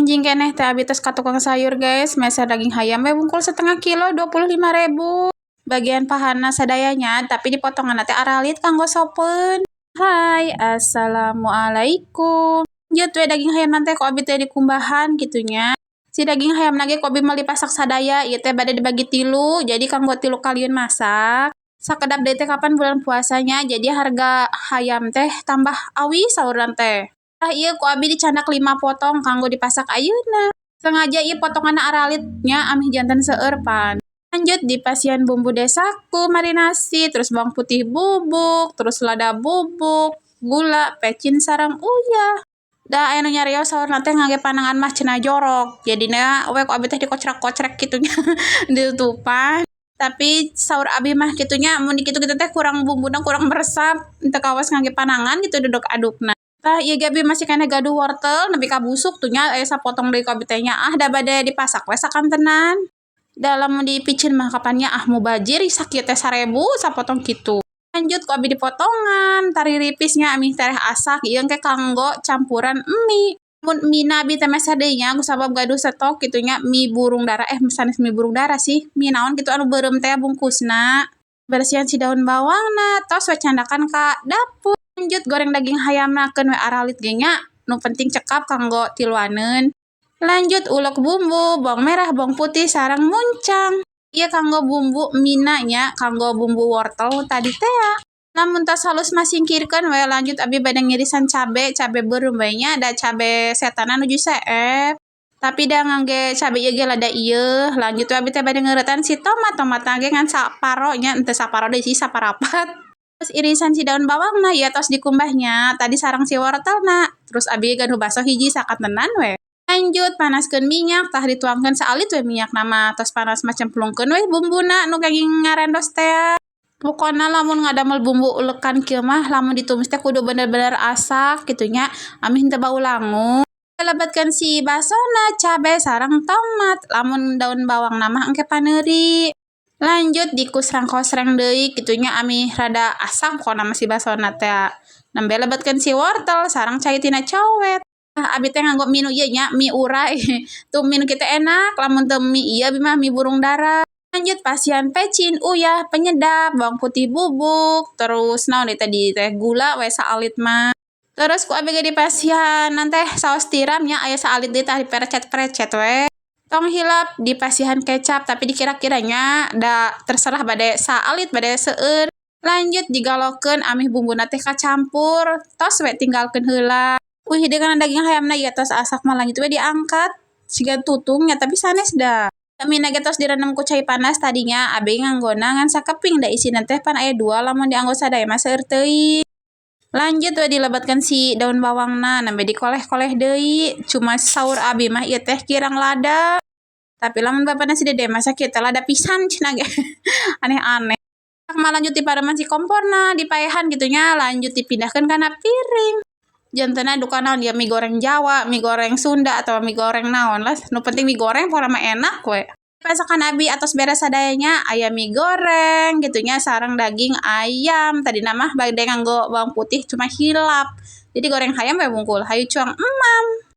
Enjing keneh teh abi tos ka tukang sayur, guys, meser daging hayam we wungkul setengah kilo 25.000. Bagian pahana sadayanya, tapi dipotongan teh aralit kanggo sopeun. Hai, assalamualaikum. Lanjut we daging hayam teh ku abi teh dikumbahan kitu nya. Si daging hayam ge ku abi meuli pasak sadaya, ieu teh bade dibagi tilu, jadi kanggo tilu kalieun masak. Sakedap deui teh kapan bulan puasanya, jadi harga hayam teh tambah awi saurna teh. Tah, ieu ku abi dicandak 5 potong kanggo dipasak ayeuna. Sengaja ieu potonganna aralit nya, ameh janten seueur pan. Lanjut dipasihan bumbu Desaku marinasi, terus bawang putih bubuk, terus lada bubuk, gula, pecin sareng uyah. Da aya nu nyarios saurna teh ngangge panangan mah cenah jorok. Jadina we ku abi teh dikocrek-kocrek kitu nya, ditutupan. Tapi saur abi mah kitu nya, mun dikitu-kitu teh kurang bumbuna kurang meresap, teu kawas ngangge panangan gitu duduk adukna. Tah, ieu ge abi masih keneh gaduh wortel nepi ka busuk tuh nya, aya sapotong deui ku abi teh nya, ah, da bade dipasak we sakantenan. Da lamun dipiceun mah kapan nya, ah, mubajir sakieu teh 1.000 sapotong kitu. Lanjut ku abi dipotongan tariripis nya, ameh tereh asak. Ieu engke kanggo campuran mie. Mun mie na abi teh meser deui nya, kusabab gaduh stok kitu nya mie burung dara, eh, sanes mie burung dara sih, mie naon kitu anu beureum teh bungkusna. Bersihan si daun bawangna, tos we candakan ka dapur. Lanjut goreng daging hayamna, keun we aralit ge nya, nu penting cekap kanggo tiluaneun. Lanjut ulek bumbu, bawang merah, bawang putih, sareng muncang. Ieu kanggo bumbu mie nya, kanggo bumbu wortel tadi tea. Lamun tos halus mah singkirkeun we. Lanjut abi bade ngirisan cabe, cabe beureum we nya, da cabe setanna nuju seep. Tapi da ngangge cabe ieu ge lada ieu. Lanjut we abi teh bade ngeuretan si tomat, tomatna ge ngan saparo nya, henteu saparo deui sih, saparapat. Terus irisan si daun bawangna, ieu tos dikumbah nya tadi sareng si wortelna. Terus abi gaduh baso hiji, sakantenan we. Lanjut panaskeun minyak, tah dituangkeun saalit we minyakna mah. Tos panas mah cemplungkeun we bumbuna nu kenging ngarendos tea. Pokona lamun ngadamel bumbu ulekan kieu mah, lamun ditumis teh kudu bener-bener asak kitu nya, ameh teu bau langu. Lebetkeun si basona, cabe sareng tomat. Lamun daun bawangna mah engke paneuri. Lanjut dikusreng-kosreng deui kitu nya, ameh rada asak pokona mah si basona teh. Nembe lebetkeun si wortel sareng cai tina cowet. Ah, abi teh nganggo mie nu ieu nya, mie urai. Tuh, mie nu kitu enak, lamun teu mie ieu abi mah mie burung dara. Lanjut pasihan pecin, uyah, penyedap, bawang putih bubuk, terus naon deui tadi teh, gula we saalit mah. Terus ku abi ge dipasihan teh saos tiram nya, aya saalit deui tah, diperecet-perecet we. Tong hilap dipasihan kecap, tapi dikira-kira nya, da terserah bade saalit bade seueur. Lanjut digalokeun ameh bumbuna teh kacampur, tos we tinggalkeun heula. Wih, dengan daging hayamna ieu tos asak mah lanjut we diangkat. Siga tutung nya, tapi sanes da. Mie ge tos direndam ku cai panas tadinya, abi nganggona ngan sakeping, da isina teh pan aya dua, lamun dianggo sadaya mah seueur teuing. Lanjut we dilebetkeun si daun bawangna, nembe dikoleh-koleh deui. Cuma saur abi mah ieu teh kirang lada. Tapi lamun bapana si Dede mah sakieu teh lada pisan cenah ge. Aneh-aneh. Mah lanjut dipareman si komporna, dipaehan kitu nya, lanjut dipindahkeun kana piring. Jantenna duka naon ya, mie goreng Jawa, mie goreng Sunda, atau mie goreng naon lah, nu penting mie goreng pokona mah enak we. Masakan abi atos beres sadayanya, aya mie goreng gitu nya sareng daging ayam. Tadina mah bade nganggo bawang putih, cuma hilap. Jadi goreng hayam we wungkul. Hayu cuang emam.